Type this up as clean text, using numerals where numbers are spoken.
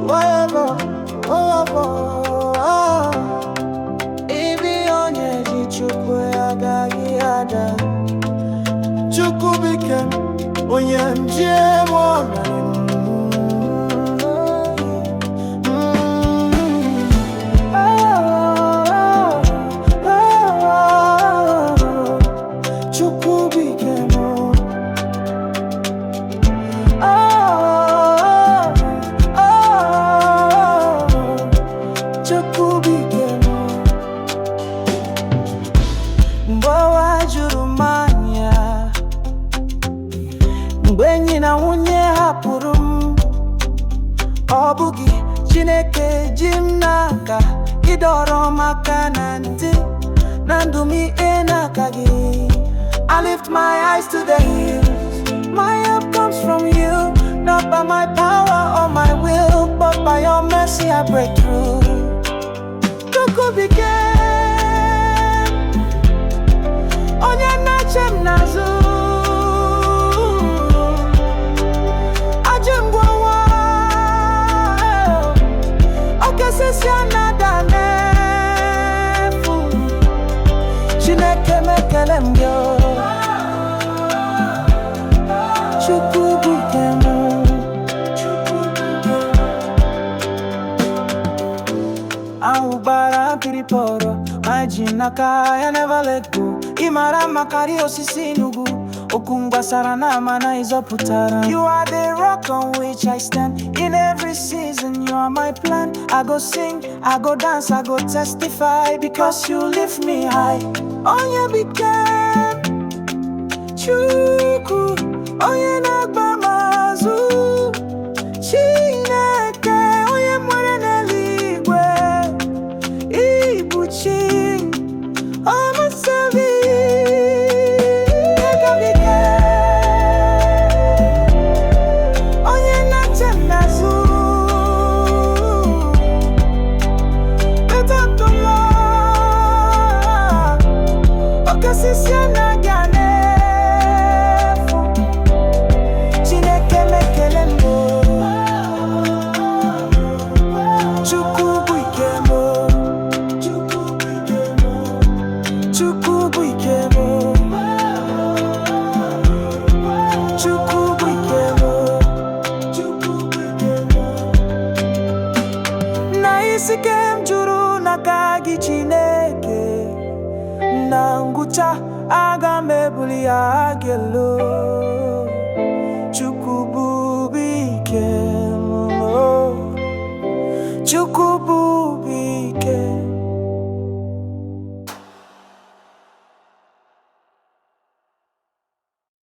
Forever, oh. Ibi onye ji Chukwu agaghị ada. Chukwu bụ ike m, onye m ji eme ọnụ. Oh, oh, oh. Chukwu bụ ike m. Oh. Chukwu bụ ike m. Mgbe ụwa juru m anya, mgbe enyi na nwunye hapụrụ m, ọ bụghị Chineke ji m n'aka. Ịdọrọ m aka na ntị na ndụ m ihe n'aka gị. I lift my eyes to the hills. My help comes from you, not by my power or my will, but by your mercy I break through. Chukwu bụ ike m, onye na-eche m n'azụ. Ajị ngwa oke osisi a na-ada n'efu. Chineke m, ekele m gị o. Chukwu bụ ike m. Chukwu bụ ike m. Anwụ gbara mmiri pọrọ ma ji n'aka ya, never let go. Ị mara mma karịa osisi n'ugwu. Okwu m gbasara na ama na ịzọpụtara. You are the rock on which I stand. In every season you are my plan. I go sing, I go dance, I go testify, because you lift me high. Onye bụ ike m, Chukwu, onye na-agba m azụ. Chineke, onye nwere n'eluigwe, ịbụ chi ọmasịrị ike. Onye na-eche m n'azụ. Etatụla oke osisi anaghị n'efu. Chineke m, ekele m o. Chukwu bụ ike m o. Chukwu bụ ike m o. Chukwu bụ ike m o. Chukwu bụ ike m o. Chukwu bụ ike m o. Na isi ike m juru n'aka gị, Chineke. Na ngwụcha aga m ebuli ya gị elu. Chukwu bụ ike m o. Chukwu bụ ike.